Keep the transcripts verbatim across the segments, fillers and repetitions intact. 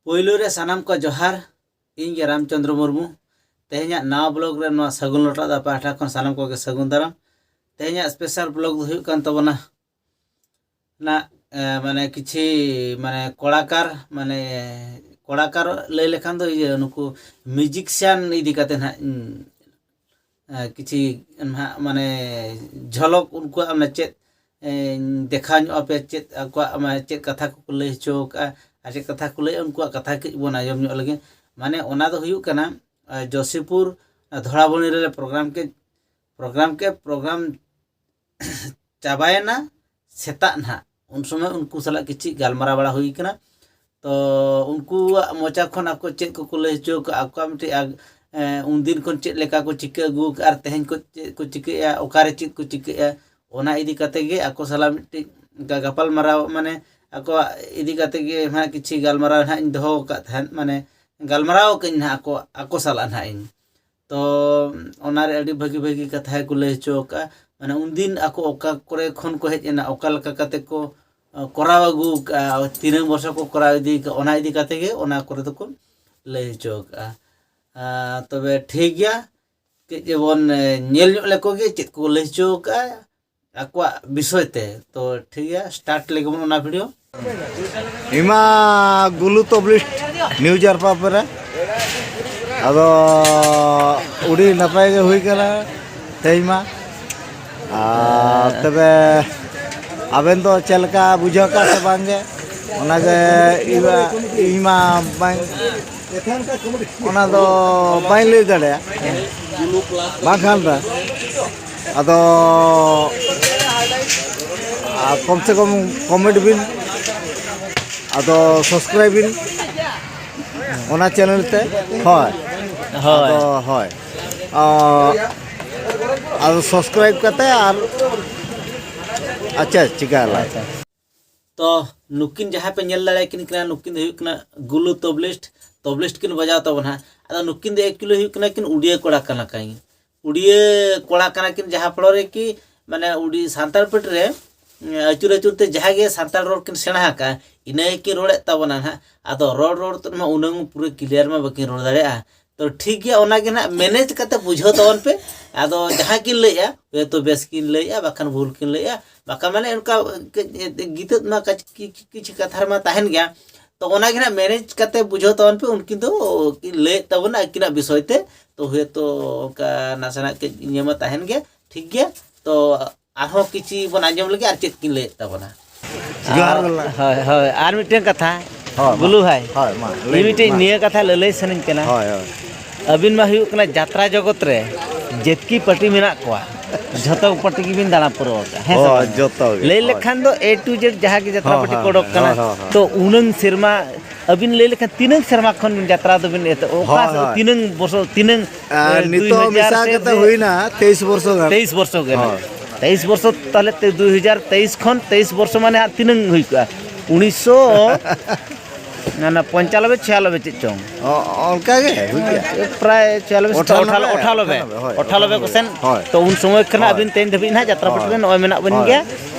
ᱯᱳᱭᱞᱳ ᱨᱮ ᱥᱟᱱᱟᱢ ᱠᱚ ᱡᱚᱦᱟᱨ᱾ ᱤᱧ ᱜᱮ ᱨᱟᱢᱪᱚᱸᱫᱽᱨᱚ ᱢᱩᱨᱢᱩ᱾ ᱛᱮᱦᱮᱧᱟᱜ ᱱᱟᱣᱟ ᱵᱞᱚᱜ ᱨᱮ ᱱᱚᱣᱟ ᱥᱟᱹᱜᱩᱱ ᱞᱚᱴᱟ ᱫᱟ ᱯᱟᱦᱴᱟ ᱠᱷᱚᱱ ᱥᱟᱱᱟᱢ ᱠᱚᱜᱮ ᱥᱟᱹᱜᱩᱱ ᱫᱟᱨᱟᱢ᱾ ᱛᱮᱦᱮᱧᱟᱜ ᱥᱯᱮᱥᱟᱞ ᱵᱞᱚᱜ ᱫᱚ ᱦᱩᱭᱩᱜ ᱠᱟᱱ ᱛᱟᱵᱚᱱᱟ ᱱᱟᱜ, ᱮ, ᱢᱟᱱᱮ ᱠᱤᱪᱷᱤ, ᱢᱟᱱᱮ ᱠᱚᱲᱟᱠᱟᱨ, ᱢᱟᱱᱮ ᱠᱚᱲᱟᱠᱟᱨ ᱞᱟᱹᱭ ᱞᱮᱠᱷᱟᱱ ᱫᱚ ᱤᱭᱟᱹ ᱱᱩᱠᱩ ᱢᱤᱭᱩᱡᱤᱠᱥᱤᱭᱟᱱ ᱤᱫᱤ ᱠᱟᱛᱮ ᱱᱟᱜ ᱤᱧ, ᱮ, ᱠᱤᱪᱷᱤ ᱱᱟᱦᱟᱜ ᱢᱟᱱᱮ ᱡᱷᱚᱞᱚᱠ ᱩᱱᱠᱩᱣᱟᱜ ᱢᱟᱱᱮ ᱪᱮᱫ, ᱮ, ᱫᱮᱠᱷᱟᱣ ᱧᱚᱜ ᱟᱯᱮ, ᱪᱮᱫ ᱟᱠᱚᱣᱟᱜ ᱢᱟᱱᱮ ᱪᱮᱫ ᱠᱟᱛᱷᱟ ᱠᱚᱠᱚ ᱞᱟᱹᱭ ᱦᱚᱪᱚ ᱟᱠᱟᱫᱼᱟ ᱟᱨ ᱪᱮᱫ ᱠᱟᱛᱷᱟ ᱠᱚ ᱞᱟᱹᱭᱟ, ᱩᱱᱠᱩᱣᱟᱜ ᱠᱟᱛᱷᱟ ᱠᱟᱹᱡ ᱵᱚᱱ ᱟᱸᱡᱚᱢ ᱧᱚᱜ ᱞᱮᱜᱮ᱾ ᱢᱟᱱᱮ ᱚᱱᱟ ᱫᱚ ᱦᱩᱭᱩᱜ ᱠᱟᱱᱟ, ᱮ, ᱡᱚᱥᱤᱯᱩᱨ ᱫᱷᱚᱲᱟᱵᱚᱱᱤ ᱨᱮᱞᱮ ᱯᱨᱳᱜᱨᱟᱢ ᱠᱮᱫ, ᱯᱨᱳᱜᱨᱟᱢ ᱠᱮᱫ, ᱯᱨᱳᱜᱨᱟᱢ ᱪᱟᱵᱟᱭᱮᱱᱟ ᱥᱮᱛᱟᱜ ᱱᱟᱦᱟᱜ, ᱩᱱ ᱥᱚᱢᱚᱭ ᱩᱱᱠᱩ ᱥᱟᱞᱟᱜ ᱠᱤᱪᱷᱤ ᱜᱟᱞᱢᱟᱨᱟᱣ ᱵᱟᱲᱟ ᱦᱩᱭ ᱠᱟᱱᱟ᱾ ᱛᱚ ᱩᱱᱠᱩᱣᱟᱜ ᱢᱚᱪᱟ ᱠᱷᱚᱱ ᱟᱠᱚ ᱪᱮᱫ ᱠᱚᱠᱚ ᱞᱟᱹᱭ ᱦᱚᱪᱚ ᱟᱠᱟᱫᱼᱟ, ᱟᱠᱚᱣᱟᱜ ᱢᱤᱫᱴᱤᱡ ᱟᱜ-, ᱮ, ᱩᱱᱫᱤᱱ ᱠᱷᱚᱱ ᱪᱮᱫ ᱞᱮᱠᱟ ᱠᱚ ᱪᱤᱠᱟᱹ ᱟᱹᱜᱩ ᱟᱠᱟᱫᱼᱟ ᱟᱨ ᱛᱮᱦᱮᱧ ᱠᱚ ᱪᱮᱫ ᱠᱚ ᱪᱤᱠᱟᱹᱭᱮᱫᱼᱟ, ᱚᱠᱟᱨᱮ ᱪᱮᱫ ᱠᱚ ᱪᱤᱠᱟᱹᱭᱮᱫᱼᱟ, ᱚᱱᱟ ᱤᱫᱤ ᱠᱟᱛᱮ ᱜᱮ ᱟᱠᱚ ᱥᱟᱞᱟᱜ ᱢᱤᱫᱴᱤᱡ ᱜᱟ-, ᱜᱟᱯᱟᱞ ᱢᱟᱨᱟᱣ, ᱢᱟᱱᱮ ᱟᱠᱚᱣᱟᱜ ᱤᱫᱤ ᱠᱟᱛᱮ ᱜᱮ ᱱᱟᱦᱟᱜ ᱠᱤᱪᱷᱤ ᱜᱟᱞᱢᱟᱨᱟᱣ ᱱᱟᱦᱟᱜ ᱤᱧ ᱫᱚᱦᱚ ᱟᱠᱟᱫ ᱛᱟᱦᱮᱸᱫ, ᱢᱟᱱᱮ ᱜᱟᱞᱢᱟᱨᱟᱣ ᱟᱠᱟᱫ ᱟᱹᱧ ᱱᱟᱦᱟᱜ ᱟᱠᱚ, ᱟᱠᱚ ᱥᱟᱞᱟᱜ ᱱᱟᱦᱟᱜ ᱤᱧ᱾ ᱛᱚ ᱚᱱᱟᱨᱮ ᱟᱹᱰᱤ ᱵᱷᱟᱹᱜᱤ ᱵᱷᱟᱹᱜᱤ ᱠᱟᱛᱷᱟ ᱜᱮᱠᱚ ᱞᱟᱹᱭ ᱦᱚᱪᱚ ᱟᱠᱟᱫᱼᱟ᱾ ᱢᱟᱱᱮ ᱩᱱᱫᱤᱱ ᱟᱠᱚ ᱚᱠᱟ ᱠᱚᱨᱮ ᱠᱷᱚᱱ ᱠᱚ ᱦᱮᱡ ᱮᱱᱟ, ᱚᱠᱟ ᱞᱮᱠᱟ ᱠᱟᱛᱮ ᱠᱚ, ᱟ, ᱠᱚᱨᱟᱣ ᱟᱹᱜᱩ ᱟᱠᱟᱫᱼᱟ, ᱛᱤᱱᱟᱹᱜ ᱵᱚᱪᱷᱚᱨ ᱠᱚ ᱠᱚᱨᱟᱣ ᱤᱫᱤ ᱟᱠᱟᱫᱼᱟ, ᱚᱱᱟ ᱤᱫᱤ ᱠᱟᱛᱮ ᱜᱮ ᱚᱱᱟ ᱠᱚᱨᱮ ᱫᱚᱠᱚ ᱞᱟᱹᱭ ᱦᱚᱪᱚ ᱟᱠᱟᱫᱼᱟ᱾ ᱟ, ᱛᱚᱵᱮ ᱴᱷᱤᱠ ᱜᱮᱭᱟ, ᱠᱟᱹᱡ ᱵᱚᱱ, ᱮ, ᱧᱮᱞ ᱧᱚᱜ ᱞᱮᱠᱚ ᱜᱮ ᱪᱮᱫ ᱠᱚ ᱞᱟᱹᱭ ᱦᱚᱪᱚ ᱟᱠᱟᱫᱼᱟ ᱟᱠᱚᱣᱟᱜ ᱵᱤᱥᱚᱭ ᱛᱮ᱾ ᱛᱚ ᱴᱷᱤᱠ ᱜᱮᱭᱟ, ᱥᱴᱟᱨᱴ ᱞᱮᱜᱮ ᱵᱚᱱ ᱚᱱᱟ ᱵᱷᱤᱰᱤᱭᱳ᱾ ᱤᱧᱢᱟ ᱜᱩᱞᱩ ᱛᱚᱵᱞᱤᱥᱴ ᱱᱤᱭᱩ ᱡᱟᱨᱯᱟ ᱯᱮᱨᱮ᱾ ᱟᱫᱚ ᱟᱹᱰᱤ ᱱᱟᱯᱟᱭ ᱜᱮ ᱦᱩᱭ ᱠᱟᱱᱟ ᱛᱮᱦᱮᱧ ᱢᱟ᱾ ᱟᱨ ᱛᱚᱵᱮ ᱟᱵᱮᱱ ᱫᱚ ᱪᱮᱫ ᱞᱮᱠᱟ ᱵᱩᱡᱷᱟᱹᱣ ᱠᱟᱜ ᱥᱮ ᱵᱟᱝ ᱜᱮ, ᱚᱱᱟᱜᱮ ᱤᱧ ᱢᱟ, ᱤᱧ ᱢᱟ ᱵᱟᱝ, ᱚᱱᱟ ᱫᱚ ᱵᱟᱹᱧ ᱞᱟᱹᱭ ᱫᱟᱲᱮᱭᱟᱜᱼᱟ᱾ ᱵᱟᱝᱠᱷᱟᱱ ᱫᱚ ᱟᱫᱚ, ᱟᱨ ᱠᱚᱢ ᱥᱮ ᱠᱚᱢ ᱠᱚᱢᱮᱱᱴ ᱵᱤᱱ, ᱟᱫᱚ ᱥᱟᱵᱥᱠᱨᱟᱭᱤᱵ ᱵᱤᱱ ᱚᱱᱟ ᱪᱮᱱᱮᱞ ᱛᱮ᱾ ᱦᱳᱭ᱾ ᱦᱳᱭ᱾ ᱟᱫᱚ ᱦᱳᱭ᱾ ᱟᱨ, ᱟᱫᱚ ᱥᱟᱵᱥᱠᱨᱟᱭᱤᱵ ᱠᱟᱛᱮ ᱟᱨ, ᱟᱪᱪᱷᱟ, ᱪᱤᱠᱟ ᱞᱟᱝ᱾ ᱟᱪᱪᱷᱟ᱾ ᱛᱚ ᱱᱩᱠᱤᱱ ᱡᱟᱦᱟᱸᱭ ᱯᱮ ᱧᱮᱞ ᱫᱟᱲᱮᱭᱟᱠᱤᱱ ᱠᱟᱱᱟ, ᱱᱩᱠᱤᱱ ᱫᱚ ᱦᱩᱭᱩᱜ ᱠᱟᱱᱟ ᱜᱩᱞᱩ ᱛᱚᱵᱞᱤᱥᱴ, ᱛᱚᱵᱞᱤᱥᱴ ᱠᱤᱱ ᱵᱟᱡᱟᱣ ᱛᱟᱵᱚᱱᱟ ᱦᱟᱸᱜ᱾ ᱟᱫᱚ ᱱᱩᱠᱤᱱ ᱫᱚ ᱮᱠᱪᱩᱭᱮᱞᱤ ᱦᱩᱭᱩᱜ ᱠᱟᱱᱟ ᱠᱤᱱ ᱩᱰᱤᱭᱟᱹ ᱠᱚᱲᱟ ᱠᱟᱱᱟ ᱠᱤᱱ, ᱩᱰᱤᱭᱟᱹ ᱠᱚᱲᱟ ᱠᱟᱱᱟ ᱠᱤᱱ, ᱡᱟᱦᱟᱸ ᱯᱷᱚᱲᱚ ᱨᱮ ᱠᱤ ᱢᱟᱱᱮ ᱩᱰᱤ ᱥᱟᱱᱛᱟᱲ ᱯᱟᱹᱴᱤ ᱨᱮ ᱟᱹᱪᱩᱨ ᱟᱹᱪᱩᱨ ᱛᱮ ᱡᱟᱦᱟᱸ ᱜᱮ ᱥᱟᱱᱛᱟᱲ ᱨᱚᱲ ᱠᱤᱱ ᱥᱮᱬᱟ ᱟᱠᱟᱫᱼᱟ, ᱤᱱᱟᱹ ᱜᱮᱠᱤᱱ ᱨᱚᱲᱮᱫ ᱛᱟᱵᱚᱱᱟ ᱱᱟᱦᱟᱜ᱾ ᱟᱫᱚ ᱨᱚᱲ ᱨᱚᱲ ᱛᱮ ᱢᱟ ᱩᱱᱟᱹᱝ ᱯᱩᱨᱟᱹ ᱠᱞᱤᱭᱟᱨ ᱢᱟ ᱵᱟᱹᱠᱤᱱ ᱨᱚᱲ ᱫᱟᱲᱮᱭᱟᱜᱼᱟ᱾ ᱛᱚ ᱴᱷᱤᱠ ᱜᱮᱭᱟ, ᱚᱱᱟ ᱜᱮ ᱱᱟᱦᱟᱜ ᱢᱮᱱᱮᱡᱽ ᱠᱟᱛᱮ ᱵᱩᱡᱷᱟᱹᱣ ᱛᱟᱵᱚᱱ ᱯᱮ᱾ ᱟᱫᱚ ᱡᱟᱦᱟᱸ ᱠᱤᱱ ᱞᱟᱹᱭᱮᱜᱼᱟ, ᱦᱚᱭᱛᱳ ᱵᱮᱥ ᱠᱤᱱ ᱞᱟᱹᱭᱮᱜᱼᱟ, ᱵᱟᱠᱷᱟᱱ ᱵᱷᱩᱞ ᱠᱤᱱ ᱞᱟᱹᱭᱮᱜᱼᱟ, ᱵᱟᱠᱷᱟᱱ ᱢᱟᱱᱮ ᱚᱱᱠᱟ ᱠᱟᱹᱡ ᱜᱤᱛᱟᱹᱜ ᱢᱟ ᱠᱟᱹᱡ ᱠᱤ-, ᱠᱤ-, ᱠᱤᱪᱷᱩ ᱠᱟᱛᱷᱟ ᱨᱮᱢᱟ ᱛᱟᱦᱮᱱ ᱜᱮᱭᱟ᱾ ᱛᱚ ᱚᱱᱟ ᱜᱮ ᱱᱟᱦᱟᱜ ᱢᱮᱱᱮᱡᱽ ᱠᱟᱛᱮ ᱵᱩᱡᱷᱟᱹᱣ ᱛᱟᱵᱚᱱ ᱯᱮ, ᱩᱱᱠᱤᱱ ᱫᱚ ᱠᱤᱱ ᱞᱟᱹᱭᱮᱫ ᱛᱟᱵᱚᱱᱟ ᱟᱹᱠᱤᱱᱟᱜ ᱵᱤᱥᱚᱭ ᱛᱮ᱾ ᱛᱚ ᱦᱚᱭᱛᱳ ᱚᱱᱠᱟ ᱱᱟᱥᱮᱱᱟᱜ ᱠᱟᱹᱡ ᱤᱭᱟᱹ ᱢᱟ ᱛᱟᱦᱮᱱ ᱜᱮᱭᱟ, ᱴᱷᱤᱠ ᱜᱮᱭᱟ᱾ ᱛᱚ ᱟᱨᱦᱚᱸ ᱠᱤᱪᱷᱤ ᱵᱚᱱ ᱟᱸᱡᱚᱢ ᱞᱮᱜᱮ ᱟᱨ ᱪᱮᱫ ᱠᱤᱱ ᱞᱟᱹᱭᱮᱫ ᱛᱟᱵᱚᱱᱟ᱾ ᱡᱚᱦᱟᱨ ᱟᱨ, ᱜᱮ᱾ ᱦᱳᱭ, ᱦᱳᱭ, ᱟᱨ ᱢᱤᱫᱴᱮᱱ ᱠᱟᱛᱷᱟ, ᱦᱳᱭ, ᱢᱟ᱾ ᱜᱩᱞᱩ ᱵᱷᱟᱭ, ᱦᱳᱭ, ᱢᱟ, ᱞᱟᱹᱭ ᱤᱧ ᱢᱤᱫᱴᱮᱡ ᱢᱟ᱾ ᱱᱤᱭᱟᱹ ᱠᱟᱛᱷᱟ ᱞᱟᱹᱞᱟᱹᱭ ᱥᱟᱱᱟᱧ ᱠᱟᱱᱟ᱾ ᱦᱳᱭ, ᱦᱳᱭ᱾ ᱟᱹᱵᱤᱱ ᱢᱟ ᱦᱩᱭᱩᱜ ᱠᱟᱱᱟ ᱡᱟᱛᱨᱟ ᱡᱚᱜᱚᱛ ᱨᱮ ᱡᱮᱛᱠᱤ ᱯᱟᱹᱴᱤ ᱢᱮᱱᱟᱜ ᱠᱚᱣᱟ, ᱡᱷᱚᱛᱚ ᱯᱟᱹᱴᱤ ᱜᱮᱵᱤᱱ ᱫᱟᱬᱟ ᱯᱩᱨᱟᱹᱣ ᱟᱠᱟᱫᱼᱟ, ᱦᱮᱸ ᱥᱮ ᱚ, ᱵᱟᱝ? ᱡᱚᱛᱚ ᱜᱮ, ᱞᱟᱹᱭ ᱦᱳᱭ᱾ ᱞᱮᱠᱷᱟᱱ ᱫᱚ A to Z ᱡᱟᱦᱟᱸ ᱜᱮ ᱡᱟᱛᱨᱟ ᱦᱳᱭ, ᱯᱟᱹᱴᱤ ᱠᱚ ᱦᱳᱭ, ᱚᱰᱚᱠ ᱠᱟᱱᱟ, ᱦᱳᱭ, ᱦᱳᱭ, ᱦᱳᱭ᱾ ᱛᱚ ᱩᱱᱟᱹᱝ ᱥᱮᱨᱢᱟ ᱟᱹᱵᱤᱱ ᱞᱟᱹᱭ ᱞᱮᱠᱷᱟᱱ ᱛᱤᱱᱟᱹᱝ ᱥᱮᱨᱢᱟ ᱠᱷᱚᱱ ᱵᱤᱱ ᱡᱟᱛᱨᱟ ᱫᱚᱵᱤᱱ ᱮᱛᱚᱦᱚᱵ, ᱚᱠᱟ ᱦᱳᱭ, ᱥᱮ-, ᱦᱳᱭ᱾ ᱛᱤᱱᱟᱹᱝ ᱵᱚᱥᱚᱨ, ᱛᱤᱱᱟᱹᱝ, ᱟᱨ ᱮ, ᱱᱤᱛᱚᱜ ᱫᱩᱭ ᱦᱟᱡᱟᱨ ᱢᱮᱥᱟ ᱥᱮ ᱠᱟᱛᱮ ᱫᱩᱭ-, ᱦᱩᱭᱱᱟ ᱛᱮᱭᱤᱥ ᱵᱚᱨᱥᱚ ᱜᱟᱱ᱾ ᱛᱮᱭᱤᱥ ᱵᱚᱨᱥᱚ ᱜᱟᱱ᱾ ᱦᱳᱭ᱾ ᱛᱮᱭᱤᱥ ᱵᱚᱨᱥᱚ ᱛᱟᱦᱞᱮ ᱛᱮ ᱫᱩᱭ ᱦᱟᱡᱟᱨ ᱛᱮᱭᱤᱥ ᱠᱷᱚᱱ ᱛᱮᱭᱤᱥ ᱵᱚᱨᱥᱚ ᱢᱟᱱᱮ ᱦᱟᱸᱜ ᱛᱤᱱᱟᱹᱝ ᱦᱩᱭ ᱠᱚᱜᱼᱟ? ᱩᱱᱤᱥᱥᱚ, ᱚᱱᱟ ᱯᱚᱧᱪᱟᱞᱚᱵᱮ, ᱪᱷᱤᱭᱟᱞᱚᱵᱮ ᱪᱮᱫ ᱪᱚᱝ? ᱚ, ᱚᱱᱠᱟ ᱜᱮ ᱦᱩᱭ ᱜᱮᱭᱟ᱾ ᱯᱨᱟᱭ ᱪᱷᱤᱭᱟᱞᱚᱵᱮ, ᱚᱴᱷᱟᱱᱚᱵᱮ, ᱚᱴᱷᱟᱞᱚ-, ᱚᱴᱷᱟᱞᱚᱵᱮ, ᱚᱴᱷᱟᱱᱚᱵᱮ, ᱦᱳᱭ, ᱚᱴᱷᱟᱞᱚᱵᱮ ᱚᱴᱷᱟᱱᱚᱵᱮ᱾ ᱠᱚᱥᱮᱱ᱾ ᱦᱳᱭ᱾ ᱛᱚ ᱩᱱ ᱥᱚᱢᱚᱭ ᱠᱷᱚᱱᱟᱜ ᱦᱳᱭ᱾ ᱟᱹᱵᱤᱱ ᱛᱮᱦᱮᱧ ᱫᱷᱟᱹᱵᱤᱡ ᱱᱟᱦᱟᱜ ᱡᱟᱛᱨᱟ ᱦᱳᱭ᱾ ᱯᱟᱹᱴᱤ ᱨᱮ ᱱᱚᱜᱼᱚᱭ ᱢᱮᱱᱟᱜ ᱵᱤᱱ ᱦᱳᱭ᱾ ᱜᱮᱭᱟ᱾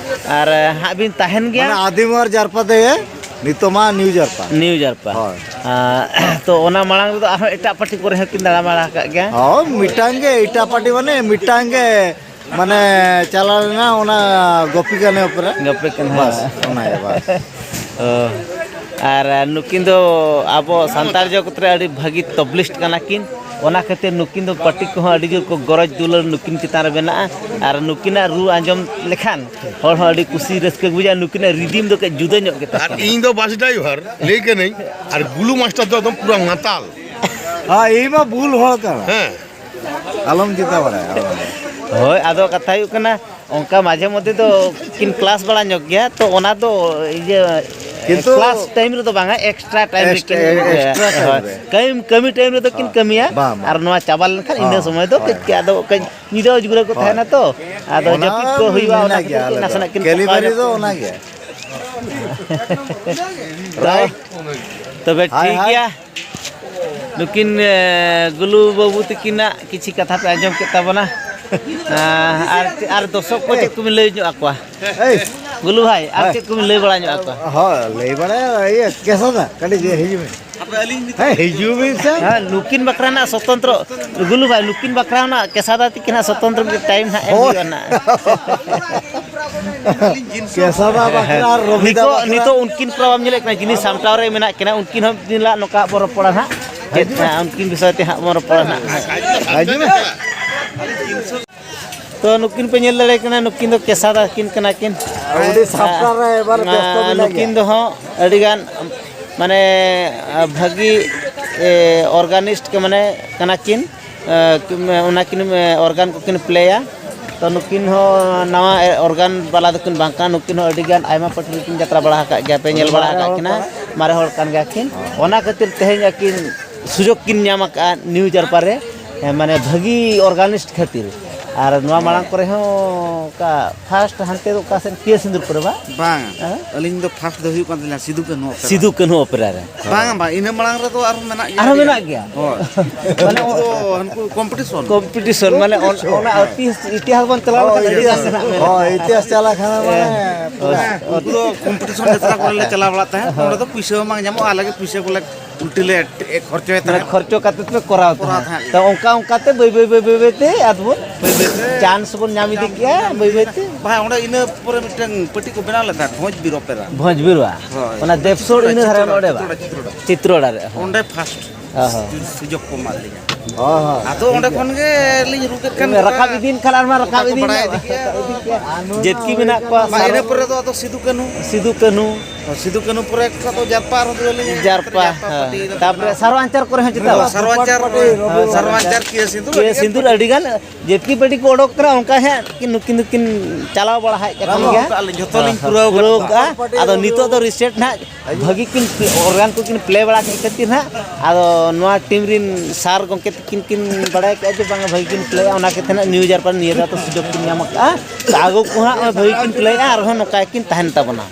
ᱟᱨ, ᱮ, ᱦᱟᱸᱜ ᱵᱤᱱ ᱛᱟᱦᱮᱱ ᱜᱮᱭᱟ᱾ ᱢᱟᱱᱮ ᱟᱹᱫᱤᱢ ᱟᱨ ᱡᱟᱨᱯᱟ ᱛᱮᱜᱮ ᱱᱤᱛᱚᱜ ᱢᱟ ᱱᱤᱭᱩ ᱡᱟᱨᱯᱟ᱾ ᱱᱤᱭᱩ ᱡᱟᱨᱯᱟ᱾ ᱦᱳᱭ᱾ ᱟᱨ, ᱛᱚ ᱚᱱᱟ ᱢᱟᱲᱟᱝ ᱨᱮᱫᱚ ᱟᱨᱦᱚᱸ ᱮᱴᱟᱜ ᱯᱟᱹᱴᱤ ᱠᱚᱨᱮ ᱦᱚᱸ ᱠᱤᱱ ᱫᱟᱬᱟ ᱵᱟᱲᱟ ᱟᱠᱟᱫ ᱜᱮᱭᱟ᱾ ᱦᱳᱭ, ᱢᱤᱫᱴᱟᱝ ᱜᱮ ᱮᱴᱟᱜ ᱯᱟᱹᱴᱤ, ᱢᱟᱱᱮ ᱢᱤᱫᱴᱟᱝ ᱜᱮ, ᱢᱟᱱᱮ ᱪᱟᱞᱟᱣ ᱞᱮᱱᱟ ᱚᱱᱟ ᱜᱳᱯᱤ ᱜᱟᱱᱮ ᱚᱯᱮᱨᱟ᱾ ᱜᱳᱯᱤ ᱜᱟᱱᱮ᱾ ᱵᱟᱥ, ᱚᱱᱟ ᱜᱮ, ᱵᱟᱥ᱾ ᱚ᱾ ᱟᱨ ᱱᱩᱠᱤᱱ ᱫᱚ ᱟᱵᱚ ᱥᱟᱱᱛᱟᱲ ᱡᱚᱜᱚᱛ ᱨᱮ ᱟᱹᱰᱤ ᱵᱷᱟᱹᱜᱤ ᱛᱚᱵᱞᱤᱥᱴ ᱠᱟᱱᱟ ᱠᱤᱱ᱾ ᱚᱱᱟ ᱠᱷᱟᱹᱛᱤᱨ ᱱᱩᱠᱤᱱ ᱫᱚ ᱯᱟᱹᱴᱤ ᱠᱚᱦᱚᱸ ᱟᱹᱰᱤ ᱡᱳᱨ ᱠᱚ ᱜᱚᱨᱚᱡᱽ ᱫᱩᱞᱟᱹᱲ ᱱᱩᱠᱤᱱ ᱪᱮᱛᱟᱱ ᱨᱮ ᱢᱮᱱᱟᱜᱼᱟ᱾ ᱟᱨ ᱱᱩᱠᱤᱱᱟᱜ ᱨᱩ ᱟᱸᱡᱚᱢ ᱞᱮᱠᱷᱟᱱ ᱦᱚᱲ ᱦᱚᱸ ᱟᱹᱰᱤ ᱠᱩᱥᱤ ᱨᱟᱹᱥᱠᱟᱹ ᱠᱚ ᱵᱩᱡᱟ᱾ ᱱᱩᱠᱤᱱᱟᱜ ᱨᱤᱫᱤᱢ ᱫᱚ ᱠᱟᱹᱡ ᱡᱩᱫᱟᱹ ᱧᱚᱜ ᱜᱮ ᱟᱨ ᱛᱟᱦᱮᱱᱟ᱾ ᱤᱧ ᱫᱚ ᱵᱟᱥ ᱰᱨᱟᱭᱵᱷᱟᱨ ᱞᱟᱹᱭ ᱠᱟᱹᱱᱟᱹᱧ, ᱟᱨ ᱜᱩᱞᱩ ᱢᱟᱥᱴᱟᱨ ᱫᱚ ᱮᱠᱫᱚᱢ ᱯᱩᱨᱟᱹ ᱢᱟᱛᱟᱞ᱾ ᱦᱮᱸ, ᱤᱧ ᱢᱟ ᱵᱩᱞ ᱦᱚᱲ ᱠᱟᱱᱟ᱾ ᱦᱮᱸ᱾ ᱟᱞᱚᱢ ᱪᱤᱱᱛᱟ ᱵᱟᱲᱟᱭᱟ, ᱟᱞᱚᱢ᱾ ᱦᱳᱭ, ᱟᱫᱚ ᱠᱟᱛᱷᱟ ᱦᱩᱭᱩᱜ ᱠᱟᱱᱟ, ᱚᱱᱠᱟ ᱢᱟᱡᱷᱮ ᱢᱚᱫᱽᱫᱷᱮ ᱫᱚ ᱠᱤᱱ ᱠᱞᱟᱥ ᱵᱟᱲᱟ ᱧᱚᱜ ᱜᱮᱭᱟ, ᱛᱚ ᱚᱱᱟ ᱫᱚ ᱤᱭᱟᱹ, ᱠᱤᱱᱛᱩ ᱠᱞᱟᱥ ᱴᱟᱭᱤᱢ ᱨᱮᱫᱚ ᱵᱟᱝᱟ, ᱮᱠᱥᱴᱨᱟ ᱴᱟᱭᱤᱢ ᱨᱮ ᱮᱠᱥᱴᱨᱟ, ᱠᱤᱱ, ᱮᱠᱥᱴᱨᱟ ᱴᱟᱭᱤᱢ ᱦᱳᱭ, ᱨᱮ᱾ ᱠᱟᱹᱢᱤ, ᱠᱟᱹᱢᱤ ᱴᱟᱭᱤᱢ ᱨᱮᱫᱚ ᱠᱤᱱ ᱦᱳᱭ, ᱠᱟᱹᱢᱤᱭᱟ, ᱵᱟᱝ, ᱵᱟᱝ᱾ ᱟᱨ ᱱᱚᱣᱟ ᱪᱟᱵᱟ ᱞᱮᱱᱠᱷᱟᱱ ᱤᱱᱟᱹ ᱦᱳᱭ, ᱥᱚᱢᱚᱭ ᱫᱚ ᱦᱳᱭ᱾ ᱠᱟᱹᱡ ᱟᱫᱚ ᱠᱟᱹᱡ ᱧᱤᱫᱟᱹ ᱜᱤᱫᱽᱨᱟᱹ ᱠᱚ ᱦᱳᱭ᱾ ᱛᱟᱦᱮᱱᱟ ᱛᱚ, ᱟᱫᱚ ᱚᱱᱟ ᱡᱟᱹᱯᱤᱫ ᱠᱚ ᱦᱩᱭᱩᱜᱼᱟ, ᱚᱱᱟ ᱢᱮᱱᱟᱜ ᱠᱷᱟᱹᱛᱤᱨ ᱜᱮᱭᱟ ᱠᱟᱹᱡ ᱟᱞᱮ ᱫᱚ᱾ ᱱᱟᱥᱮᱱᱟᱜ ᱠᱤᱱ ᱠᱮᱞᱤᱵᱟᱨᱤ ᱛᱚᱯᱟᱜ ᱫᱚ ᱧᱚᱜ ᱚᱱᱟ ᱜᱮᱭᱟ᱾ ᱛᱚ, ᱨᱟᱭᱤᱴ᱾ ᱛᱚᱵᱮ ᱦᱟᱭ, ᱴᱷᱤᱠ ᱦᱟᱭ᱾ ᱜᱮᱭᱟ, ᱱᱩᱠᱤᱱ, ᱮ, ᱜᱩᱞᱩ ᱵᱟᱹᱵᱩ ᱛᱟᱹᱠᱤᱱᱟᱜ ᱠᱤᱪᱷᱤ ᱠᱟᱛᱷᱟ ᱯᱮ ᱟᱸᱡᱚᱢ ᱠᱮᱫ ᱛᱟᱵᱚᱱᱟ᱾ ᱟᱨ ᱟᱨ ᱫᱚᱨᱥᱚᱠ ᱠᱚ ᱪᱮᱫ ᱠᱚᱵᱤᱱ ᱞᱟᱹᱭ ᱧᱚᱜ ᱟᱠᱚᱣᱟ? ᱜᱩᱞᱩ ᱵᱷᱟᱭ, ᱟᱨ ᱪᱮᱫ ᱠᱚᱵᱤᱱ ᱞᱟᱹᱭ ᱵᱟᱲᱟ ᱧᱚᱜ ᱟᱠᱚᱣᱟ? ᱦᱳᱭ, ᱞᱟᱹᱭ ᱵᱟᱲᱟᱭᱟ, ᱤᱭᱟᱹ, ᱠᱮᱥᱟ ᱫᱟ, ᱠᱟᱹᱴᱤᱡ ᱦᱤᱡᱩᱜ ᱢᱮ᱾ ᱦᱮᱸ, ᱦᱤᱡᱩᱜ ᱵᱤᱱ ᱥᱮ᱾ ᱦᱮᱸ, ᱱᱩᱠᱤᱱ ᱵᱟᱠᱷᱨᱟ ᱨᱮᱱᱟᱜ ᱥᱚᱛᱚᱱᱛᱨᱚ, ᱜᱩᱞᱩ ᱵᱷᱟᱭ, ᱱᱩᱠᱤᱱ ᱵᱟᱠᱷᱨᱟ ᱨᱮᱱᱟᱜ ᱠᱮᱥᱟ ᱫᱟ ᱛᱤᱠᱤᱱ ᱦᱟᱸᱜ ᱥᱚᱛᱚᱱᱛᱨᱚ ᱢᱤᱫᱴᱮᱱ ᱴᱟᱭᱤᱢ ᱦᱟᱸᱜ ᱮᱢ ᱦᱳᱭ᱾ ᱦᱩᱭᱩᱜᱼᱟ ᱱᱟᱜ᱾ ᱠᱮᱥᱟ ᱫᱟ ᱵᱟᱠᱷᱨᱟ ᱟᱨ ᱨᱚᱵᱤ ᱫᱟ ᱱᱤᱛᱚᱜ, ᱵᱟᱠᱷᱨᱟ᱾ ᱱᱤᱛᱚᱜ ᱩᱱᱠᱤᱱ ᱯᱨᱚᱵᱷᱟᱵᱽ ᱧᱮᱞᱮᱫ ᱠᱟᱱᱟ, ᱡᱤᱱᱤᱥ ᱥᱟᱢᱴᱟᱣ ᱨᱮ ᱢᱮᱱᱟᱜ ᱠᱤᱱᱟ, ᱩᱱᱠᱤᱱ ᱦᱚᱸ ᱢᱤᱫ ᱫᱤᱱ ᱦᱤᱞᱳᱜ ᱱᱚᱝᱠᱟ ᱵᱚ ᱨᱚᱯᱚᱲᱟ ᱱᱟᱜ᱾ ᱪᱮᱫ, ᱦᱮᱸ, ᱩᱱᱠᱤᱱ ᱵᱤᱥᱚᱭ ᱛᱮ ᱦᱟᱸᱜ ᱵᱚ ᱨᱚᱯᱚᱲᱟ ᱱᱟᱜ᱾ ᱦᱤᱡᱩᱜ ᱢᱮ᱾ ᱛᱚ, ᱱᱩᱠᱤᱱ ᱯᱮ ᱧᱮᱞ ᱫᱟᱲᱮ ᱠᱤᱱᱟ, ᱱᱩᱠᱤᱱ ᱫᱚ ᱠᱮᱥᱟ ᱫᱟ ᱠᱤᱱ ᱠᱟᱱᱟ ᱠᱤᱱ᱾ ᱟᱹᱰᱤ ᱥᱟᱯᱴᱟ ᱨᱮ ᱮᱵᱟᱨ ᱵᱮᱥᱛᱚ ᱟᱨ ᱢᱮᱱᱟᱜ ᱱᱩᱠᱤᱱ ᱜᱮᱭᱟ᱾ ᱫᱚ ᱦᱚᱸ ᱟᱹᱰᱤ ᱜᱟᱱ, ᱢᱟᱱᱮ, ᱵᱷᱟᱹᱜᱤ, ᱮ, ᱚᱨᱜᱟᱱᱤᱥᱴ ᱠᱚ, ᱢᱟᱱᱮ, ᱠᱟᱱᱟ ᱠᱤᱱ᱾ ᱮ, ᱚᱱᱟ ᱠᱤᱱ, ᱮ, ᱚᱨᱜᱟᱱ ᱠᱚᱠᱤᱱ ᱯᱞᱮᱭᱟ᱾ ᱛᱚ, ᱱᱩᱠᱤᱱ ᱦᱚᱸ ᱱᱟᱣᱟ, ᱮ, ᱚᱨᱜᱟᱱ ᱵᱟᱞᱟ ᱫᱚᱠᱤᱱ ᱵᱟᱝ ᱠᱟᱱᱟ᱾ ᱱᱩᱠᱤᱱ ᱦᱚᱸ ᱟᱹᱰᱤ ᱜᱟᱱ ᱟᱭᱢᱟ ᱯᱟᱹᱴᱤ ᱨᱮᱠᱤᱱ ᱡᱟᱛᱨᱟ ᱵᱟᱲᱟ ᱟᱠᱟᱫ ᱜᱮᱭᱟ, ᱯᱮ ᱧᱮᱞ ᱵᱟᱲᱟ ᱟᱠᱟᱫ ᱠᱤᱱᱟ, ᱢᱟᱨᱮ ᱦᱚᱲ ᱠᱟᱱ ᱜᱮᱭᱟ ᱠᱤᱱ᱾ ᱚᱱᱟ ᱠᱷᱟᱹᱛᱤᱨ ᱛᱮᱦᱮᱧ ᱟᱹᱠᱤᱱ ᱥᱩᱡᱳᱜᱽ ᱠᱤᱱ ᱧᱟᱢ ᱟᱠᱟᱫᱼᱟ ᱱᱤᱭᱩ ᱡᱟᱨᱯᱟ ᱨᱮ, ᱦᱮᱸ, ᱢᱟᱱᱮ, ᱵᱷᱟᱹᱜᱤ ᱚᱨᱜᱟᱱᱤᱥᱴ ᱠᱷᱟᱹᱛᱤᱨ᱾ ᱟᱨ ᱱᱚᱣᱟ ᱢᱟᱲᱟᱝ ᱠᱚᱨᱮ ᱦᱚᱸ ᱚᱠᱟ ᱯᱷᱟᱥᱴ ᱦᱟᱱᱛᱮ ᱫᱚ ᱚᱠᱟ ᱥᱮᱫ ᱠᱤᱭᱟᱹ ᱥᱤᱸᱫᱩᱨ ᱠᱚᱨᱮ ᱵᱟ? ᱵᱟᱝ, ᱦᱮᱸ? ᱟᱹᱞᱤᱧ ᱫᱚ ᱯᱷᱟᱥᱴ ᱫᱚ ᱦᱩᱭᱩᱜ ᱠᱟᱱ ᱛᱟᱹᱞᱤᱧᱟ ᱥᱤᱫᱩ ᱠᱟᱹᱱᱦᱩ ᱚᱯᱮᱨᱟ᱾ ᱥᱤᱫᱩ ᱠᱟᱹᱱᱦᱩ ᱚᱯᱮᱨᱟ ᱨᱮ᱾ ᱵᱟᱝ, ᱵᱟᱝ, ᱤᱱᱟᱹ ᱢᱟᱲᱟᱝ ᱨᱮᱫᱚ ᱟᱨᱦᱚᱸ ᱢᱮᱱᱟᱜ ᱜᱮᱭᱟ᱾ ᱟᱨᱦᱚᱸ ᱢᱮᱱᱟᱜ ᱜᱮᱭᱟ? ᱦᱳᱭ᱾ ᱢᱟᱱᱮ ᱩᱱᱠᱩ ᱫᱚ ᱦᱟᱱᱠᱩ ᱠᱚᱢᱯᱤᱴᱤᱥᱚᱱ᱾ ᱠᱚᱢᱯᱤᱴᱤᱥᱚᱱ, ᱢᱟᱱᱮ ᱚᱱ-, ᱚᱱᱟ ᱚᱛᱤ ᱤᱛᱤᱦᱟᱥ ᱵᱚᱱ ᱪᱟᱞᱟᱣ ᱞᱮᱠᱷᱟᱱ ᱟᱹᱰᱤ ᱜᱟᱱ ᱢᱮᱱᱟᱜ ᱢᱮᱱᱟᱜᱼᱟ᱾ ᱦᱳᱭ, ᱤᱛᱤᱦᱟᱥ ᱪᱟᱞᱟᱜ ᱠᱷᱟᱱ ᱢᱟᱱᱮ ᱦᱮᱸ᱾ ᱯᱩᱨᱟᱹ᱾ ᱩᱱᱠᱩ ᱫᱚ ᱠᱚᱢᱯᱤᱴᱤᱥᱚᱱ ᱡᱟᱛᱨᱟ ᱠᱚᱨᱮ ᱞᱮ ᱪᱟᱞᱟᱣ ᱵᱟᱲᱟᱜ ᱛᱟᱦᱮᱸᱫ, ᱦᱳᱭ᱾ ᱚᱸᱰᱮ ᱫᱚ ᱯᱩᱭᱥᱟᱹ ᱦᱚᱸ ᱵᱟᱝ ᱧᱟᱢᱚᱜᱼᱟ, ᱟᱞᱮ ᱜᱮ ᱯᱩᱭᱥᱟᱹ ᱠᱚᱞᱮ ᱩᱞᱴᱤ ᱞᱮ ᱮ-, ᱠᱷᱚᱨᱪᱚᱭ ᱢᱟᱱᱮ ᱛᱟᱦᱮᱸᱫ᱾ ᱠᱷᱚᱨᱪᱚ ᱠᱟᱛᱮ ᱯᱮ ᱠᱚᱨᱟᱣ ᱠᱚᱨᱟᱣ ᱛᱟᱦᱮᱸᱫ᱾ ᱛᱟᱦᱮᱸᱫ᱾ ᱛᱚ ᱚᱱᱠᱟ ᱚᱱᱠᱟ ᱛᱮ ᱵᱟᱹᱭ ᱵᱟᱹᱭ, ᱵᱟᱹᱭ ᱵᱟᱹᱭ, ᱵᱟᱹᱭ ᱛᱮ ᱟᱫᱚ ᱵᱚᱱ ᱵᱟᱹᱭ ᱵᱟᱹᱭ ᱛᱮ ᱪᱟᱱᱥ ᱵᱚᱱ ᱧᱟᱢ ᱤᱫᱤ ᱠᱮᱜᱼᱟ, ᱵᱟᱹᱭ ᱵᱟᱹᱭ ᱛᱮ᱾ ᱵᱟᱝ, ᱚᱸᱰᱮ ᱤᱱᱟᱹ ᱯᱚᱨᱮ ᱢᱤᱫᱴᱟᱝ ᱯᱟᱹᱴᱤ ᱠᱚ ᱵᱮᱱᱟᱣ ᱞᱮᱫᱟ, ᱵᱷᱚᱸᱡᱽ ᱵᱤᱨ ᱚᱯᱮᱨᱟ᱾ ᱵᱷᱚᱸᱡᱽ ᱵᱤᱨ ᱵᱟ? ᱦᱳᱭ᱾ ᱚᱱᱟ ᱫᱮᱵᱽᱥᱳᱲ ᱤᱱᱟᱹ ᱫᱷᱟᱨᱮ ᱪᱤᱛᱨᱚᱲᱟ, ᱚᱸᱰᱮ ᱵᱟ? ᱪᱤᱛᱨᱚᱲᱟ, ᱪᱤᱛᱨᱚᱲᱟ ᱨᱮ, ᱦᱳᱭ᱾ ᱚᱸᱰᱮ ᱯᱷᱟᱥᱴ ᱚ ᱦᱚᱸ᱾ ᱥᱩᱡᱳᱜᱽ ᱠᱚ ᱮᱢᱟᱫ ᱞᱤᱧᱟ᱾ ᱦᱳᱭ, ᱦᱳᱭ᱾ ᱟᱫᱚ ᱚᱸᱰᱮ ᱠᱷᱚᱱ ᱜᱮ ᱞᱤᱧ ᱨᱩ ᱠᱮᱫ ᱠᱷᱟᱱ ᱨᱟᱠᱟᱵ ᱜᱚᱴᱟ ᱤᱫᱤᱭᱮᱱ ᱠᱷᱟᱱ ᱟᱨ ᱢᱟ ᱜᱚᱴᱟ ᱨᱟᱠᱟᱵ ᱠᱚ ᱤᱫᱤᱭᱮᱱ ᱵᱟᱲᱟᱭ ᱜᱮᱭᱟ᱾ ᱤᱫᱤ ᱠᱮᱜᱼᱟ᱾ ᱡᱮᱛᱠᱤ ᱢᱮᱱᱟᱜ ᱠᱚᱣᱟ, ᱵᱟᱝ, ᱥᱟᱨᱚ ᱤᱱᱟᱹ ᱯᱚᱨᱮ ᱫᱚ ᱟᱫᱚ ᱥᱤᱫᱩ ᱠᱟᱹᱱᱦᱩ᱾ ᱥᱤᱫᱩ ᱠᱟᱹᱱᱦᱩ᱾ ᱥᱤᱫᱩ ᱠᱟᱹᱱᱦᱩ ᱯᱚᱨᱮ ᱠᱷᱚᱱ ᱫᱚ ᱡᱟᱨᱯᱟ ᱟᱨᱦᱚᱸ ᱫᱩᱞᱟᱹᱲ ᱞᱤᱧ ᱡᱟᱨᱯᱟ, ᱡᱟᱨᱯᱟ ᱦᱮᱸ᱾ ᱯᱟᱹᱴᱤ ᱨᱮ ᱛᱟᱯᱚᱨᱮ ᱵᱮᱱᱟᱣ᱾ ᱥᱟᱨᱚ ᱟᱧᱪᱟᱨ ᱠᱚᱨᱮ ᱦᱚᱸ ᱪᱮᱛᱟᱣ? ᱦᱳᱭ, ᱥᱟᱨᱚ ᱟᱧᱪᱟᱨ, ᱦᱳᱭ, ᱥᱟᱨᱚ ᱥᱟᱨᱚ ᱟᱧᱪᱟᱨ, ᱟᱧᱪᱟᱨ᱾ ᱠᱤᱭᱟᱹ ᱥᱤᱸᱫᱩᱨ᱾ ᱠᱤᱭᱟᱹ ᱥᱤᱸᱫᱩᱨ ᱟᱹᱰᱤ ᱜᱟᱱ ᱡᱮᱛᱠᱤ ᱯᱟᱹᱴᱤ ᱠᱚ ᱚᱰᱚᱠ ᱠᱟᱱᱟ, ᱚᱱᱠᱟ ᱦᱟᱸᱜ ᱠᱤᱱ ᱱᱩᱠᱤᱱ ᱫᱚᱠᱤᱱ ᱪᱟᱞᱟᱣ ᱵᱟᱲᱟ ᱦᱮᱡ ᱠᱟᱱ ᱜᱮᱭᱟ᱾ ᱯᱩᱨᱟᱹᱣ ᱠᱟᱜᱼᱟ ᱞᱤᱧ, ᱡᱷᱚᱛᱚ ᱞᱤᱧ ᱦᱮᱸ, ᱯᱩᱨᱟᱹᱣ ᱯᱩᱨᱟᱹᱣ ᱠᱟᱜᱼᱟ᱾ ᱠᱟᱜᱼᱟ᱾ ᱟᱫᱚ ᱱᱤᱛᱚᱜ ᱫᱚ ᱨᱤᱥᱮᱴ ᱱᱟᱦᱟᱜ ᱵᱷᱟᱹᱜᱤ ᱠᱤᱱ ᱚᱨᱜᱟᱱ ᱠᱚᱠᱤᱱ ᱯᱞᱮ ᱵᱟᱲᱟ ᱠᱮᱫ ᱠᱷᱟᱹᱛᱤᱨ ᱱᱟᱦᱟᱜ, ᱟᱫᱚ ᱱᱚᱣᱟ ᱴᱤᱢ ᱨᱤᱱ ᱥᱟᱨ ᱜᱚᱢᱠᱮ ᱛᱟᱹᱠᱤᱱ ᱠᱤᱱ ᱵᱟᱲᱟᱭ ᱠᱮᱫᱼᱟ ᱡᱮ ᱵᱟᱝᱟ ᱵᱷᱟᱹᱜᱤ ᱠᱤᱱ ᱯᱞᱮᱭᱟ, ᱚᱱᱟ ᱠᱷᱟᱹᱛᱤᱨ ᱱᱟᱦᱟᱜ ᱱᱤᱭᱩ ᱡᱟᱨᱯᱟ ᱱᱤᱭᱟᱹ ᱫᱷᱟᱣ ᱫᱚ ᱥᱩᱡᱳᱜᱽ ᱠᱤᱱ ᱧᱟᱢ ᱟᱠᱟᱫᱼᱟ᱾ ᱛᱚ ᱟᱜᱚ ᱠᱚ ᱦᱟᱸᱜ ᱱᱚᱜᱼᱚᱭ ᱵᱷᱟᱹᱜᱤ ᱠᱤᱱ ᱯᱞᱮᱭᱟ, ᱟᱨᱦᱚᱸ ᱱᱚᱝᱠᱟ ᱜᱮᱠᱤᱱ ᱛᱟᱦᱮᱱ ᱛᱟᱵᱚᱱᱟ᱾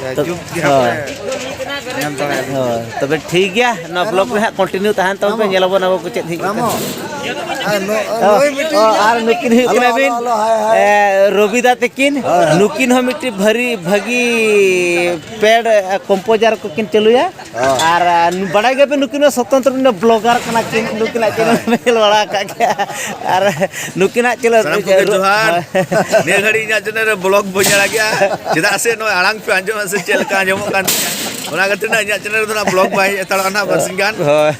ᱡᱟᱭᱡᱩᱜᱽ ᱜᱮ ᱦᱳᱭ᱾ ᱦᱟᱯᱮ ᱧᱮᱞ ᱫᱟᱲᱮᱭᱟᱞᱤᱧ᱾ ᱦᱳᱭ, ᱛᱚᱵᱮ ᱴᱷᱤᱠ ᱜᱮᱭᱟ, ᱱᱚᱣᱟ ᱵᱞᱚᱜ ᱨᱮ ᱦᱟᱸᱜ ᱠᱚᱱᱴᱤᱱᱤᱭᱩ ᱛᱟᱦᱮᱱ ᱛᱟᱵᱚᱱ ᱯᱮ, ᱧᱮᱞ ᱟᱵᱚᱱ ᱟᱵᱚ ᱠᱚ ᱪᱮᱫ ᱦᱩᱭᱩᱜ ᱠᱟᱱᱟ᱾ ᱟᱨ ᱱᱚ-, ᱚ, ᱱᱩᱭ ᱢᱤᱫᱴᱤᱡ ᱚ, ᱟᱨ ᱱᱩᱠᱤᱱ ᱦᱩᱭᱩᱜ ᱦᱮᱞᱳ, ᱠᱟᱱᱟ ᱵᱤᱱ, ᱦᱮᱞᱳ, ᱦᱮᱞᱳ, ᱦᱟᱭ, ᱦᱟᱭ᱾ ᱮ, ᱨᱚᱵᱤᱫᱟ ᱛᱟᱹᱠᱤᱱ᱾ ᱦᱳᱭ, ᱦᱳᱭ᱾ ᱱᱩᱠᱤᱱ ᱦᱚᱸ ᱢᱤᱫᱴᱤᱡ ᱵᱷᱟᱹᱨᱤ ᱵᱷᱟᱹᱜᱤ ᱯᱮᱰ, ᱮ, ᱠᱚᱢᱯᱳᱡᱟᱨ ᱠᱚᱠᱤᱱ ᱪᱟᱹᱞᱩᱭᱟ᱾ ᱦᱳᱭ᱾ ᱟᱨ, ᱟ, ᱵᱟᱲᱟᱭ ᱜᱮᱭᱟᱵᱤᱱ, ᱱᱩᱠᱤᱱ ᱦᱚᱸ ᱥᱚᱛᱚᱱᱛᱨᱚ ᱢᱤᱫᱴᱮᱱ ᱵᱞᱚᱜᱟᱨ ᱠᱟᱱᱟ ᱠᱤᱱ᱾ ᱱᱩᱠᱤᱱᱟᱜ ᱪᱮᱱᱮᱞ ᱦᱳᱭ᱾ ᱵᱮᱱ ᱧᱮᱞ ᱵᱟᱲᱟ ᱟᱠᱟᱫ ᱜᱮᱭᱟ᱾ ᱟᱨ ᱱᱩᱠᱤᱱᱟᱜ ᱪᱮᱱᱮᱞ ᱥᱟᱱᱟᱢ ᱠᱚᱜᱮ ᱨᱩ-, ᱡᱚᱦᱟᱨ᱾ ᱦᱳᱭ᱾ ᱱᱤᱭᱟᱹ ᱜᱷᱟᱹᱲᱤᱡ ᱤᱧᱟᱹᱜ ᱪᱮᱱᱮᱞ ᱨᱮ ᱵᱞᱚᱜ ᱵᱟᱹᱧ ᱟᱲᱟᱜᱮᱜᱼᱟ᱾ ᱪᱮᱫᱟᱜ ᱥᱮ ᱱᱚᱜᱼᱚᱭ ᱟᱲᱟᱝ ᱯᱮ ᱟᱸᱡᱚᱢᱟ ᱥᱮ ᱪᱮᱫ ᱞᱮᱠᱟ ᱟᱸᱡᱚᱢᱚᱜ ᱠᱟᱱ ᱛᱤᱧᱟ, ᱚᱱᱟ ᱠᱷᱟᱹᱛᱤᱨ ᱱᱟᱜ ᱤᱧᱟᱹᱜ ᱪᱮᱱᱮᱞ ᱨᱮᱫᱚ ᱱᱟᱜ ᱵᱞᱚᱜ ᱵᱟᱭ ᱦᱮᱡ ᱦᱟᱛᱟᱲᱚᱜᱼᱟ ᱱᱟᱜ ᱵᱟᱨᱥᱤᱧ ᱜᱟᱱ᱾ ᱦᱳᱭ᱾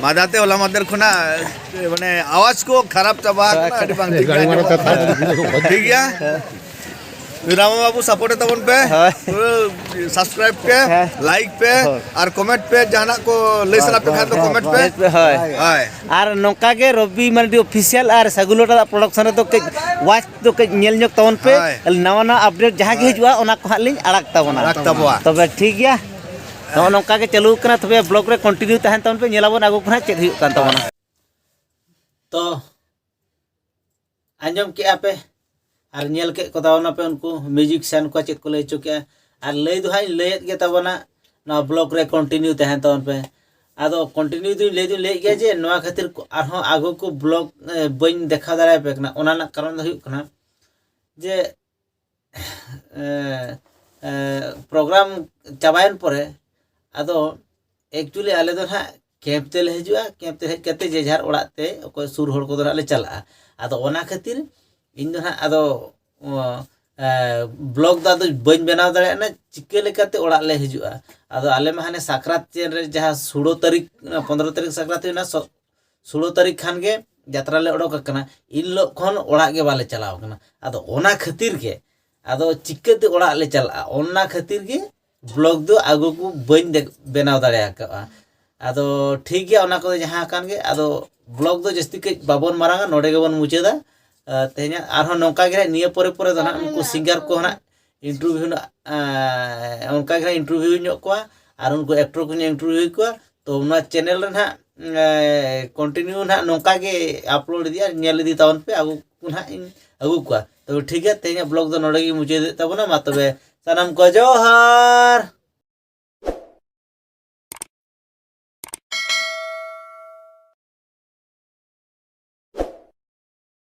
ᱢᱟᱫᱟ ᱛᱮ ᱦᱚᱞᱟ ᱢᱟᱫᱷᱮᱨ ᱠᱷᱚᱱᱟᱜ ᱢᱟᱱᱮ ᱟᱣᱟᱡᱽ ᱠᱚ ᱠᱷᱟᱨᱟᱯ ᱪᱟᱵᱟ ᱟᱠᱟᱱᱟ, ᱟᱹᱰᱤ ᱵᱟᱝ ᱴᱷᱤᱠ ᱜᱮ ᱟᱸᱡᱚᱢᱚᱜ ᱠᱟᱱᱟ᱾ ᱴᱷᱤᱠ ᱜᱮᱭᱟ, ᱨᱟᱢᱟ ᱵᱟᱵᱩ ᱥᱟᱯᱳᱨᱴ ᱛᱟᱵᱚᱱ ᱯᱮ, ᱦᱳᱭ᱾ ᱯᱩᱨᱟᱹ ᱥᱟᱵᱥᱠᱨᱟᱭᱤᱵ ᱯᱮ, ᱦᱮᱸ᱾ ᱞᱟᱭᱤᱠ ᱯᱮ, ᱦᱳᱭ᱾ ᱟᱨ ᱠᱚᱢᱮᱱᱴ ᱯᱮ, ᱡᱟᱦᱟᱱᱟᱜ ᱠᱚ ᱞᱟᱹᱭ ᱥᱟᱱᱟ ᱯᱮ ᱠᱷᱟᱱ ᱫᱚ ᱠᱚᱢᱮᱱᱴ ᱯᱮ᱾ ᱦᱳᱭ᱾ ᱦᱳᱭ᱾ ᱟᱨ ᱱᱚᱝᱠᱟ ᱜᱮ ᱨᱚᱵᱤ ᱢᱟᱨᱰᱤ ᱚᱯᱷᱤᱥᱤᱭᱟᱞ ᱟᱨ ᱥᱟᱹᱜᱩᱞ ᱞᱚᱴᱟ ᱯᱨᱚᱰᱟᱠᱥᱚᱱ ᱨᱮᱫᱚ ᱠᱟᱹᱡ ᱣᱟᱪ ᱫᱚ ᱠᱟᱹᱡ ᱧᱮᱞ ᱧᱚᱜ ᱛᱟᱵᱚᱱ ᱯᱮ᱾ ᱦᱳᱭ᱾ ᱱᱟᱣᱟ ᱱᱟᱣᱟ ᱟᱯᱰᱮᱴ ᱡᱟᱦᱟᱸ ᱜᱮ ᱦᱳᱭ᱾ ᱦᱤᱡᱩᱜᱼᱟ, ᱚᱱᱟ ᱠᱚ ᱦᱟᱸᱜ ᱞᱤᱧ ᱟᱲᱟᱜ ᱛᱟᱵᱚᱱᱟ᱾ ᱟᱲᱟᱜ ᱛᱟᱵᱚᱣᱟ᱾ ᱛᱚᱵᱮ ᱴᱷᱤᱠ ᱜᱮᱭᱟ, ᱱᱚᱜᱼᱚ ᱱᱚᱝᱠᱟ ᱜᱮ ᱪᱟᱹᱞᱩ ᱠᱟᱱᱟ᱾ ᱛᱚᱵᱮ ᱵᱞᱚᱜ ᱨᱮ ᱠᱚᱱᱴᱤᱱᱤᱭᱩ ᱛᱟᱦᱮᱱ ᱛᱟᱵᱚᱱ ᱯᱮ, ᱧᱮᱞᱟᱵᱚᱱ ᱟᱜᱩ ᱠᱚ ᱦᱟᱸᱜ ᱪᱮᱫ ᱦᱩᱭᱩᱜ ᱠᱟᱱ ᱛᱟᱵᱚᱱᱟ᱾ ᱛᱚ ᱟᱸᱡᱚᱢ ᱠᱮᱜᱼᱟ ᱯᱮ ᱟᱨ ᱧᱮᱞ ᱠᱮᱫ ᱠᱚ ᱛᱟᱵᱚᱱᱟ ᱯᱮ ᱩᱱᱠᱩ ᱢᱤᱭᱩᱡᱤᱥᱤᱭᱟᱱ ᱠᱚ ᱪᱮᱫ ᱠᱚ ᱞᱟᱹᱭ ᱦᱚᱪᱚ ᱠᱮᱜᱼᱟ᱾ ᱟᱨ ᱞᱟᱹᱭ ᱫᱚ ᱦᱟᱸᱜ ᱤᱧ ᱞᱟᱹᱭᱮᱫ ᱜᱮ ᱛᱟᱵᱚᱱᱟ, ᱱᱚᱣᱟ ᱵᱞᱚᱜ ᱨᱮ ᱠᱚᱱᱴᱤᱱᱤᱭᱩ ᱛᱟᱦᱮᱱ ᱛᱟᱵᱚᱱ ᱯᱮ᱾ ᱟᱫᱚ ᱠᱚᱱᱴᱤᱱᱤᱭᱩ ᱫᱚᱧ ᱞᱟᱹᱭ ᱫᱚᱧ ᱞᱟᱹᱭᱮᱫ ᱜᱮᱭᱟ ᱡᱮ ᱱᱚᱣᱟ ᱠᱷᱟᱹᱛᱤᱨ ᱠᱚ-, ᱟᱨᱦᱚᱸ ᱟᱜᱩ ᱠᱚ ᱵᱞᱚᱜ, ᱮ, ᱵᱟᱹᱧ ᱫᱮᱠᱷᱟᱣ ᱫᱟᱲᱮᱭᱟᱯᱮ ᱠᱟᱱᱟ᱾ ᱚᱱᱟ ᱨᱮᱱᱟᱜ ᱠᱟᱨᱚᱱ ᱫᱚ ᱦᱩᱭᱩᱜ ᱠᱟᱱᱟ ᱡᱮ ᱮ, ᱮ, ᱯᱨᱳᱜᱨᱟᱢ ᱪᱟᱵᱟᱭᱮᱱ ᱯᱚᱨᱮ ᱟᱫᱚ ᱮᱠᱪᱩᱭᱮᱞᱤ ᱟᱞᱮ ᱫᱚ ᱱᱟᱦᱟᱜ ᱠᱮᱢᱯ ᱛᱮᱞᱮ ᱦᱤᱡᱩᱜᱼᱟ᱾ ᱠᱮᱢᱯ ᱛᱮ ᱦᱮᱡ ᱠᱟᱛᱮ ᱡᱮ ᱡᱟᱦᱟᱨ ᱚᱲᱟᱜ ᱛᱮ ᱚᱠᱚᱭ ᱥᱩᱨ ᱦᱚᱲ ᱠᱚᱫᱚ ᱱᱟᱦᱟᱜ ᱞᱮ ᱪᱟᱞᱟᱜᱼᱟ᱾ ᱟᱫᱚ ᱚᱱᱟ ᱠᱷᱟᱹᱛᱤᱨ ᱤᱧ ᱫᱚ ᱱᱟᱦᱟᱜ ᱟᱫᱚ, ᱚ, ᱮ, ᱵᱞᱚᱜ ᱫᱚ ᱟᱫᱚ ᱵᱟᱹᱧ ᱵᱮᱱᱟᱣ ᱫᱟᱲᱮᱭᱟᱜᱼᱟ, ᱪᱤᱠᱟᱹ ᱞᱮᱠᱟᱛᱮ ᱚᱲᱟᱜ ᱞᱮ ᱦᱤᱡᱩᱜᱼᱟ᱾ ᱟᱫᱚ ᱟᱞᱮ ᱢᱟ ᱦᱟᱱᱮ ᱥᱟᱠᱨᱟᱛ ᱪᱮᱱ ᱨᱮ ᱡᱟᱦᱟᱸ ᱥᱳᱞᱳ ᱛᱟᱹᱨᱤᱠᱷ, ᱯᱚᱱᱫᱽᱨᱚ ᱛᱟᱹᱨᱤᱠᱷ ᱥᱟᱠᱨᱟᱛ ᱦᱩᱭᱱᱟ, ᱥᱚ-, ᱥᱳᱞᱳ ᱛᱟᱹᱨᱤᱠᱷ ᱠᱷᱟᱱ ᱜᱮ ᱡᱟᱛᱨᱟ ᱞᱮ ᱚᱰᱚᱠ ᱟᱠᱟᱱᱟ᱾ ᱤᱱ ᱦᱤᱞᱳᱜ ᱠᱷᱚᱱ ᱚᱲᱟᱜ ᱜᱮ ᱵᱟᱞᱮ ᱪᱟᱞᱟᱣ ᱟᱠᱟᱱᱟ᱾ ᱟᱫᱚ ᱚᱱᱟ ᱠᱷᱟᱹᱛᱤᱨ ᱜᱮ, ᱟᱫᱚ ᱪᱤᱠᱟᱹᱛᱮ ᱚᱲᱟᱜ ᱞᱮ ᱪᱟᱞᱟᱜᱼᱟ, ᱚᱱᱟ ᱠᱷᱟᱹᱛᱤᱨ ᱜᱮ ᱵᱞᱚᱜ ᱫᱚ ᱟᱜᱩ ᱠᱚ ᱵᱟᱹᱧ ᱫᱮ-, ᱵᱮᱱᱟᱣ ᱫᱟᱲᱮ ᱟᱠᱟᱫᱼᱟ᱾ ᱟᱫᱚ ᱴᱷᱤᱠ ᱜᱮᱭᱟ, ᱚᱱᱟ ᱠᱚᱫᱚ ᱡᱟᱦᱟᱸ ᱠᱟᱱ ᱜᱮ, ᱟᱫᱚ ᱵᱞᱚᱜ ᱫᱚ ᱡᱟᱹᱥᱛᱤ ᱠᱟᱹᱡ ᱵᱟᱵᱚᱱ ᱢᱟᱨᱟᱝᱟ, ᱱᱚᱰᱮ ᱜᱮᱵᱚᱱ ᱢᱩᱪᱟᱹᱫᱟ᱾ ᱟᱨ ᱛᱮᱦᱮᱧᱟᱜ ᱟᱨᱦᱚᱸ ᱱᱚᱝᱠᱟ ᱜᱮ ᱦᱟᱸᱜ ᱱᱤᱭᱟᱹ ᱯᱚᱨᱮ ᱯᱚᱨᱮ ᱫᱚ ᱦᱟᱸᱜ ᱩᱱᱠᱩ ᱥᱤᱝᱜᱟᱨ ᱠᱚ ᱦᱟᱸᱜ ᱤᱱᱴᱟᱨᱵᱷᱤᱭᱩ ᱱᱟᱜ, ᱮᱸ, ᱚᱱᱠᱟ ᱜᱮ ᱦᱟᱸᱜ ᱤᱱᱴᱟᱨᱵᱷᱤᱭᱩ ᱧᱚᱜ ᱠᱚᱣᱟ ᱟᱨ ᱩᱱᱠᱩ ᱮᱠᱴᱚᱨ ᱠᱚ ᱤᱱᱴᱟᱨᱵᱷᱤᱭᱩ ᱠᱚᱣᱟ᱾ ᱛᱚ ᱚᱱᱟ ᱪᱮᱱᱮᱞ ᱨᱮ ᱱᱟᱦᱟᱜ, ᱮᱸ, ᱠᱚᱱᱴᱤᱱᱤᱭᱩ ᱱᱟᱦᱟᱜ ᱱᱚᱝᱠᱟ ᱜᱮ ᱟᱯᱞᱳᱰ ᱤᱫᱤᱜᱼᱟ, ᱧᱮᱞ ᱤᱫᱤ ᱛᱟᱵᱚᱱ ᱯᱮ, ᱟᱹᱜᱩ ᱠᱚ ᱱᱟᱦᱟᱜ ᱤᱧ ᱟᱹᱜᱩ ᱠᱚᱣᱟ᱾ ᱛᱚᱵᱮ ᱴᱷᱤᱠ ᱜᱮᱭᱟ, ᱛᱮᱦᱮᱧᱟᱜ ᱵᱞᱚᱜ ᱫᱚ ᱱᱚᱰᱮ ᱜᱮ ᱢᱩᱪᱟᱹᱫᱮᱫ ᱛᱟᱵᱚᱱᱟ᱾ ᱢᱟ ᱛᱚᱵᱮ ᱥᱟᱱᱟᱢ ᱠᱚ ᱡᱚᱦᱟᱨ᱾